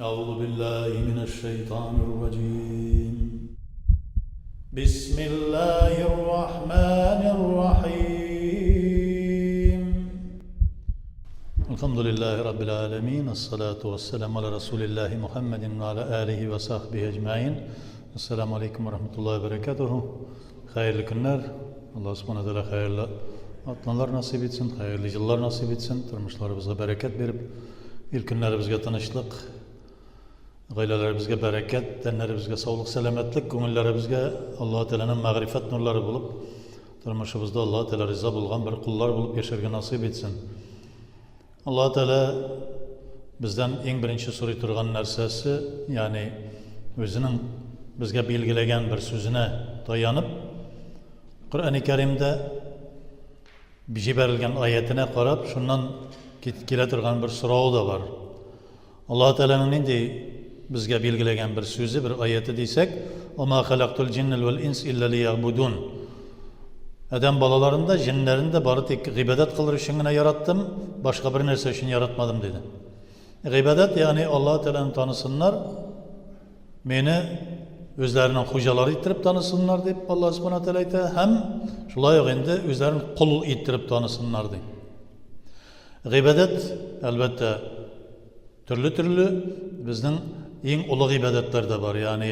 أعوذ بالله من الشيطان الرجيم بسم الله الرحمن الرحيم الحمد لله رب العالمين الصلاة والسلام على رسول الله محمد وعلى آله وصحبه أجمعين السلام عليكم ورحمة الله وبركاته Хәерле көннәр. Аллаһ Субхана Тәгалә хәерле атналар насыйп итсен, хәерле еллар насыйп итсен, тормышларыбызга бәрәкәт биреп, ил көннәребезгә тынычлык, гаиләләребезгә бәрәкәт, тәннәребезгә саулык, сәламәтлек, күңелләребезгә Аллаһ Тәгаләнең мәгърифәт нурлары булып, тормышыбызда Аллаһ Тәгалә риза булган бер куллар булып яшәргә насыйп итсен. Аллаһ Тәгалә бездән иң беренче сорый торган нәрсәсе, ягъни үзенең безгә билгеләгән бер сүзенә таянып, Коръәни Кәримдә җибәрелгән аятенә карап, шуннан килә торган бер сорау да бар. Аллаһ Тәгаләнең нинди безгә билгеләгән бер сүзе, бер аяте дисәк, «Ва халактул җиннә вәл инс илля лиягъбудун». Адәм балаларын да, җеннәрен дә бары тик гыйбадәт кылыр өчен генә яраттым, башка бер нәрсә өчен яратмадым, диде. Гыйбадәт, ягъни Аллаһ Тәгаләне танысыннар, мине үзләренең хуҗалары иттереп танысыннар дип Аллаһ Субхана Тәгалә әйтә һәм шулай ук инде үзләрен кол иттереп танысыннар ди. Гыйбадәт, әлбәттә, төрле-төрле, безнең иң олы гыйбадәтләр дә бар. Ягъни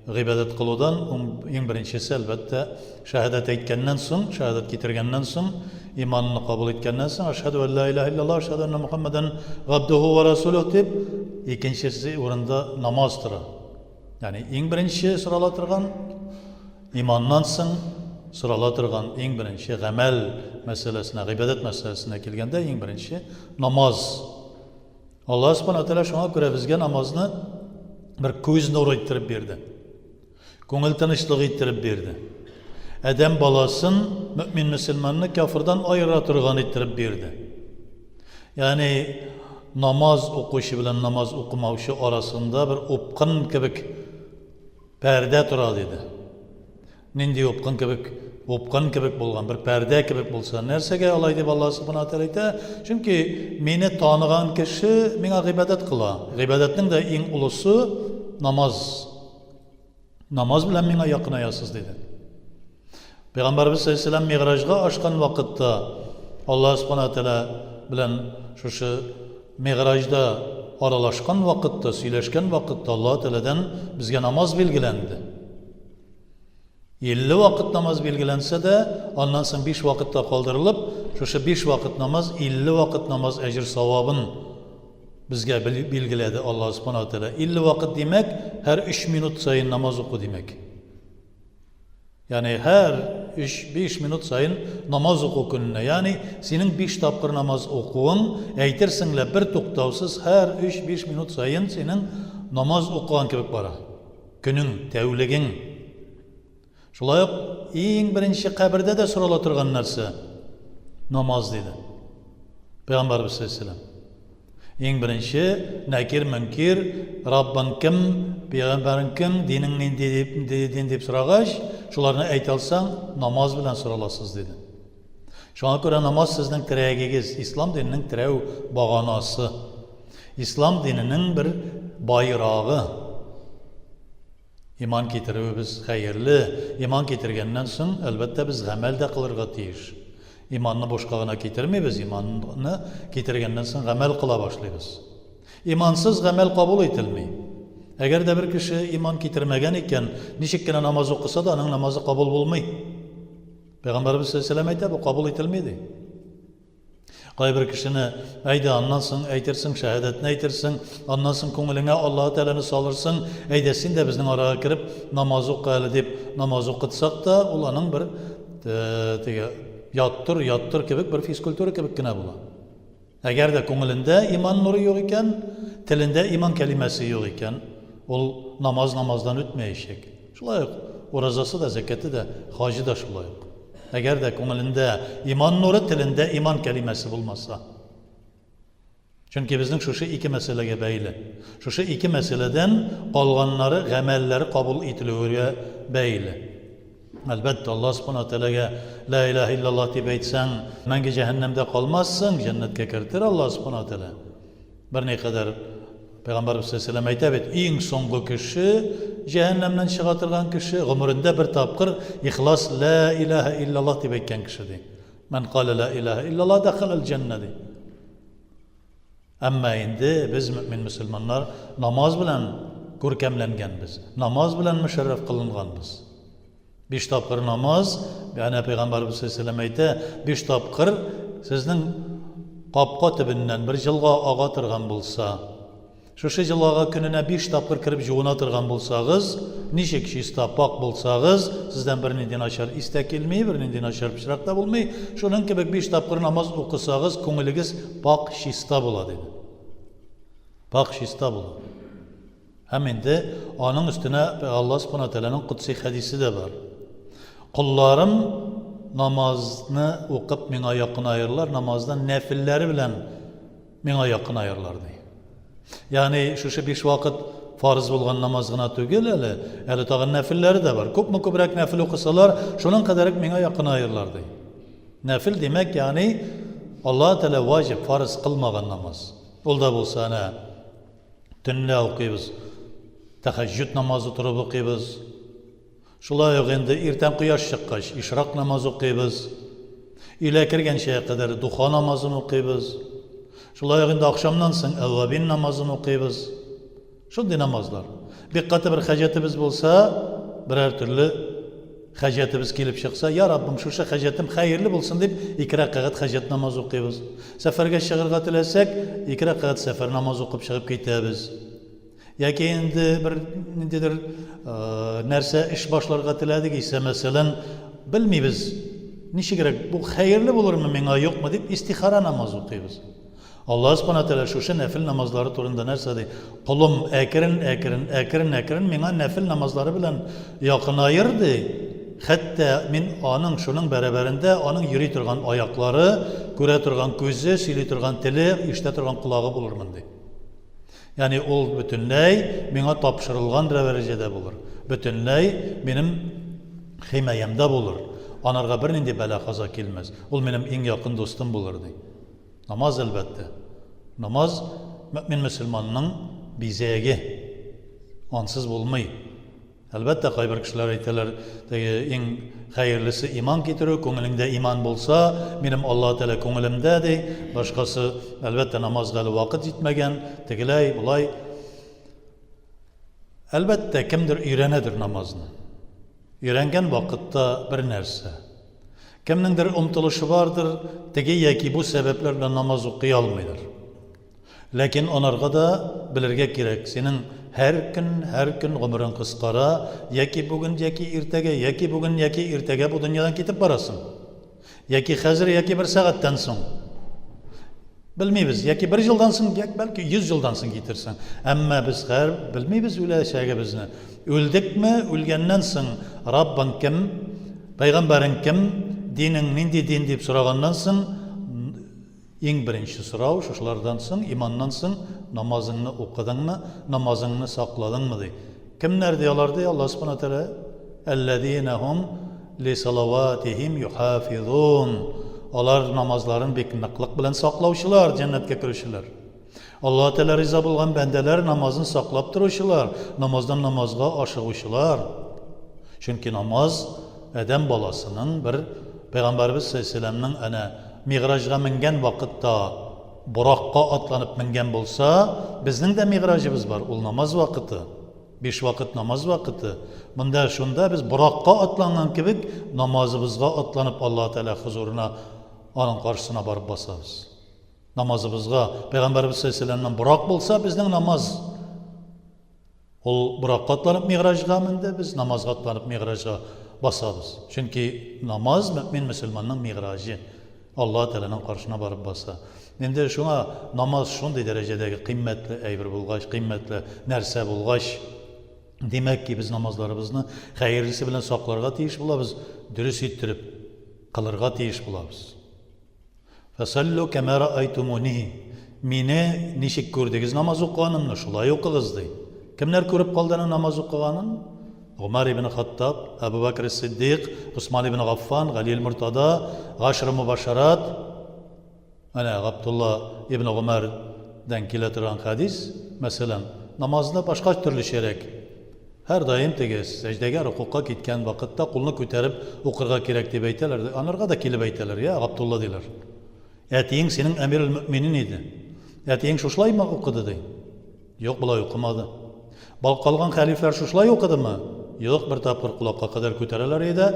гыйбадәт кылудан иң беренчесе, әлбәттә, шәһадәт әйткәннән соң, шәһадәт китергәннән соң, иманны кабул иткәннән соң, әшһәдү ан ла илаһа иллаллаһ, әшһәдү анна Мухаммадан габдуху ва расулух дип, икенчесе урында намаз тора. Ягъни иң беренче сорала торган иманнан соң сорала торган иң беренче гамәл мәсьәләсенә, гыйбадәт мәсьәләсенә килгәндә иң беренче намаз. Аллаһ Субхану тәгалә шуңа күрә безгә намазны бер күз нуры иттереп бирде. Күңел тынычлыгы иттереп бирде. Адәм баласын, мөмин мөселманны кафырдан аера торган иттереп бирде. Ягъни намаз укучы белән намаз укымаучы арасында бер упкын кебек пәрдә тора диде. Нинди упкын кебек? Упкын кебек булган бер пәрдә кебек булса, нәрсәгә алай дип Аллаһ Субхану тәгалә әйтә? Чөнки мине таныган кеше миңа гыйбадәт кыла. Гыйбадәтнең дә иң олысы намаз. Намаз белән миңа якынаясыз диде. Пәйгамбәрбез саллаллаху миграҗга ашкан вакытта Аллаһ Субхану тәгалә белән шушы миграҗда аралашкан вакытта, сөйләшкән вакытта Аллаһ Тәгаләдән безгә намаз билгеләнде. 50 вакыт намаз билгеләнсә дә, аннан соң 5 вакытта калдырылып, шушы 5 вакыт намаз 50 вакыт намаз әҗер савабын безгә билгеләде Аллаһ Субхану тәгалә. 50 вакыт димәк, һәр 3 минут саен намаз уку димәк. Ягъни һәр 3-5 минут саен намаз уку көненә. Ягъни синең 5 тапкыр намаз укуың, әйтерсең лә бер туктаусыз һәр 3-5 минут саен синең намаз укыган кебек бара. Көнең, тәүлегең. Шулай ук иң беренче кабердә дә сорала торган нәрсә намаз диде. Пәйгамбәрбез саллаллаху Иң беренче нәкир мөнкир Раббың кем, пәйгамбәрең кем, динең нинди дип, дин дип сорагач, шуларны әйтә алсаң, намаз белән сораласыз диде. Шуңа күрә намаз сезнең терәгегез, ислам диненең терәү баганасы. Ислам диненең бер байрагы. Иман китерүебез хәерле. Иман китергәннән соң, әлбәттә, без гамәл дә кылырга тиеш. Иманны бушка гына китермибез, иманны китергәннән соң гамәл кыла башлыйбыз. Имансыз гамәл кабул ителми. Әгәр дә бер кеше иман китермәгән икән, ничек кенә намаз укыса да, аның намазы кабул булмый. Пәйгамбәребез саллаллаху алейһи әйтә, бу кабул ителми ди. Кайбер кешене, әйдә, аннан соң әйтерсең, шәһадәтне әйтерсең, аннан соң күңелеңә Аллаһы Тәгаләне салырсың, әйдә, син дә безнең арага кереп намаз укы әле дип намаз укытсак та, ул аның бер теге яттыр, яттыр кебек бер физкультура кебек кенә була. Әгәр дә күңелендә иман нуры юк икән, телендә иман кәлимәсе юк икән, ул намаз намаздан үтмәячәк. Шулай ук уразасы да, зәкяте дә, хаҗы да шулай ук. Әгәр дә күңелендә иман нуры, телендә иман кәлимәсе булмаса. Чөнки безнең шушы ике мәсьәләгә бәйле. Шушы ике мәсьәләдән калганнары гамәлләре кабул ителүгә бәйле. Әлбәттә, Аллаһ Субхану Тәгаләгә ла илаһа иллаллаһ дип әйтсәң, мәңге җәһәннәмдә калмассың, җәннәткә кертер Аллаһ Субхану Тәгалә. Берникадәр. Пәйгамбәрбез саллаллаһу әйтә бит, иң соңгы кеше, җәһәннәмнән чыга торган кеше, гомерендә бер тапкыр ихлас ла илаһа иллаллаһ дип әйткән кеше ди. Мән калә ла илаһа иллаллаһ дәхәләл җәннә ди. Әмма инде без мөмин мөселманнар намаз белән күркәмләнгәнбез, намаз белән мөшәррәф кылынганбыз. Биш тапкыр намаз, әнә пәйгамбәрбез саллаллаһу алейһи әйтә, биш тапкыр сезнең капка төбеннән бер җылга ага торган булса, шушы җылгага көненә биш тапкыр кереп җуына торган булсагыз, ничек чиста, пак булсагыз, сездән бернинди начар ис тә килми, бернинди начар пычрак та булмый. Шуның кебек биш тапкыр намаз укысагыз, күңелегез пак, чиста була, диде. Пак, чиста була. Һәм инде аның өстенә Алла Субхана Тәгаләнең кудси хәдисе дә бар. Колларым намазны укып миңа якынаерлар, намаздан нәфилләре белән миңа якынаерлар ди. Ягъни шушы биш вакыт фарыз булган намаз гына түгел әле, әле тагын нәфилләре дә бар. Күпме күбрәк нәфил укысалар, шуның кадәррәк миңа якынаерлар ди. Нәфил димәк, ягъни Алла Тәгалә ваҗиб, фарыз кылмаган намаз. Ул да булса әнә Төнлә укыйбыз. Тәһәҗҗүд намазы торып укыйбыз. Шулай ук инде иртән кояш чыккач, ишрак намазы укыйбыз. Өйлә кергәнчә кадәр духа намазын укыйбыз. Шулай ук инде ахшамнан соң әввабин намазын укыйбыз. Шундый намазлар. Бик каты бер хаҗәтебез булса, берәр төрле хаҗәтебез килеп чыкса, я Раббым, шушы хаҗәтем хәерле булсын дип, ике рәкәгать хаҗәт намазы укыйбыз. Сәфәргә чыгарга теләсәк, ике рәкәгать сәфәр намазы укып чыгып китәбез. Яки инде бер ниндидер нәрсә эш башларга теләдек исә, мәсәлән, белмибез, ничегрәк, бу хәерле булырмы миңа, юкмы дип истихара намазы укыйбыз. Аллаһ Субхана Тәгалә шушы нәфел намазлары турында нәрсә ди? Колым әкрен-әкрен, әкрен-әкрен миңа нәфел намазлары белән якынаер ди. Хәтта мин аның шуның бәрабәрендә аның йөри торган аяклары, күрә торган күзе, сөйли торган теле, ишетә торган колагы булырмын ди. Ягъни ул бөтенләй миңа тапшырылган дәрәҗәдә булыр. Бөтенләй минем химаямдә булыр. Анарга бернинди бәла-каза килмәс. Ул минем иң якын дустым булыр ди. Намаз, әлбәттә. Намаз мөэмин мөселманның бизәге. Ансыз булмый. Әлбәттә, кайбер кешеләр әйтәләр, теге иң хәерлесе иман китерү, күңелеңдә иман булса, минем Аллаһ Тәгалә күңелемдә ди. Башкасы, әлбәттә, намазга әле вакыт җитмәгән, тегеләй, болай. Әлбәттә, кемдер өйрәнәдер намазны. Өйрәнгән вакытта бер нәрсә. Кемнеңдер омтылышы бардыр, теге яки бу сәбәпләр белән намаз укый алмыйдыр. Ләкин анарга да белергә кирәк, синең һәр көн, һәр көн гомерең кыскара, яки бүген, яки иртәгә, яки бүген, яки иртәгә бу дөньядан китеп барасың. Яки хәзер, яки бер сәгатьтән соң. Белмибез, яки бер елдан соң, яки бәлки 100 елдан соң китерсең. Әмма без хәер белмибез үләчәгебезне. Үлдекме, үлгәннән соң Раббың кем, пәйгамбәрең кем, динең нинди дин дип сораганнан соң, иң беренче сорау шушылардан соң, иманнан соң, намазыңны укыдыңмы, намазыңны сакладыңмы ди. Кемнәр ди алар ди Аллаһ Субхана Тәгалә? Әлләзина һум ли салаватихим юхафизун. Алар намазларын бик ныклык белән саклаучылар, җәннәткә керүчеләр. Аллаһ Тәгалә риза булган бәндәләр намазын саклап торучылар, намаздан намазга ашыгучылар. Чөнки намаз адәм баласының бер Пәйгамбәрбез саллаллаһу әнә Миграҗга менгән вакытта Боракка атланып менгән булса, безнең дә миграҗыбыз бар, ул намаз вакыты. Биш вакыт намаз вакыты. Монда шунда без боракка атланган кебек намазыбызга атланып Аллаһ Тәгалә хозурына, аның каршысына барып басабыз. Намазыбызга, Пәйгамбәребез саллаллаһу борак булса, безнең намаз Ул боракка атланып миграҗга менде, без намазга атланып миграҗга басабыз. Чөнки намаз мөэмин мөселманның миграҗы. Аллаһ Тәгаләнең каршына барып баса. Инде шуңа намаз шундый дәрәҗәдәге кыйммәтле әйбер булгач, кыйммәтле нәрсә булгач, димәк ки, без намазларыбызны хәерлесе белән сакларга тиеш булабыз, дөрес иттереп кылырга тиеш булабыз. Фәсаллу кәмә раайтумуни. Мине ничек күрдегез намаз укыганымны, шулай укыгыз, ди. Кемнәр күреп калды аның намаз укыганын? Гомәр ибн Хаттаб, Әбу Бәкр Сиддик, Госман ибн Гаффан, Гали аль-Муртада, Гашр Мубашарат, әнә Габдулла ибн Гомәр. дән килә торган хәдис, мәсәлән, намазны башка төрлечәрәк, һәрдаим теге сәҗдәгә, рокугка киткән вакытта кулны күтәреп укырга кирәк дип әйтәләр. Анарга да килеп әйтәләр, я, Габдулла диләр. Әтиең синең әмирул мөэминин иде. Әтиең шушылаймы укыды ди. Юк, болай укымады. Бал калган хәлифләр шушылай укыдымы? Юк, бер тапкыр колакка кадәр күтәрәләр иде,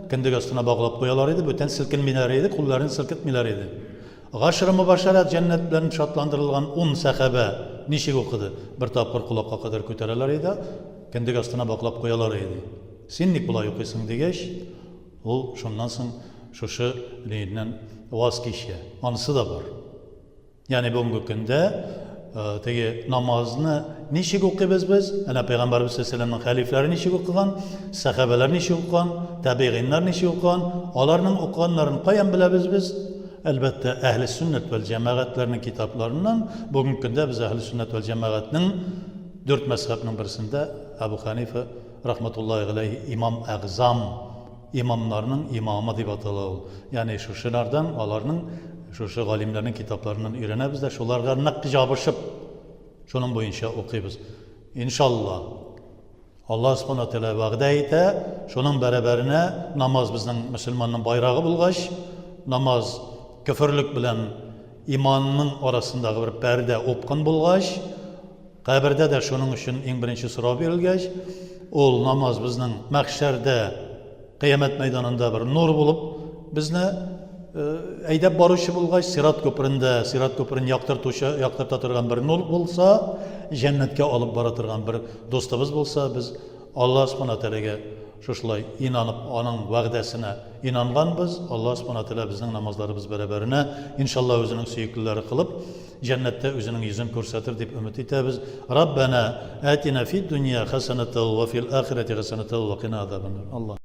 кендек астына баглап куялар иде, бүтән селкенмиләр иде, кулларын селкетмиләр иде. Гашры мубашарат җәннәт белән шатландырылган ун сәхабә ничек укыды? Бер тапкыр колакка кадәр күтәрәләр иде, кендек астына баглап куялар иде. Син ник болай укыйсың дигәч, ул шуннан соң шушы ниеннән ваз кичә. Анысы да бар. Ягъни бүгенге көндә теге намазны ничек укыйбыз без? Әнә Пәйгамбәрбез саллаллаһу алейһи хәлифләре ничек укыган, сәхабәләр ничек укыган, табигыйннар ничек укыган, аларның укыганнарын каян беләбез без? Әлбәттә, әһле сөннәт вәл җәмәгатьләрнең китапларыннан. Бүгенге көндә без әһле сөннәт вәл җәмәгатьнең дүрт мәзһәбнең берсендә Әбу Ханифа рахматуллаһи галәйһи имам әгъзам Имамнарның имамы дип атала ул. Ягъни шушылардан, аларның, шушы галимнәрнең китапларыннан өйрәнәбез дә, шуларга нык җабышып, шуның буенча укыйбыз. Иншалла, Аллаһ Субхана Тәгалә вәгъдә итә, шуның бәрабәренә намаз безнең мөселманның байрагы булгач, намаз көферлек белән иманның арасындагы бер пәрдә, упкын булгач, Кабердә дә шуның өчен иң беренче сорау бирелгәч, ул намаз безнең мәхшәрдә, кыямәт мәйданында бер нур булып безне әйдәп баручы булгач, сират күперендә, сират күперен яктыртучы, яктырта торган бер нур булса, җәннәткә алып бара торган бер дустыбыз булса, без Аллаһ Субхана Тәгаләгә шушылай инанып, аның вәгъдәсенә инанганбыз. Аллаһ Субхана Тәгалә безнең намазларыбыз бәрабәренә, иншаллаһ, үзенең сөеклеләре кылып, Җәннәттә үзенең йөзен күрсәтер дип өмет итәбез. Раббәнә атина фид дөнья хәсәнәтәү вә фил ахирәти хәсәнәтәү вә кина азабаннар. Аллаһ.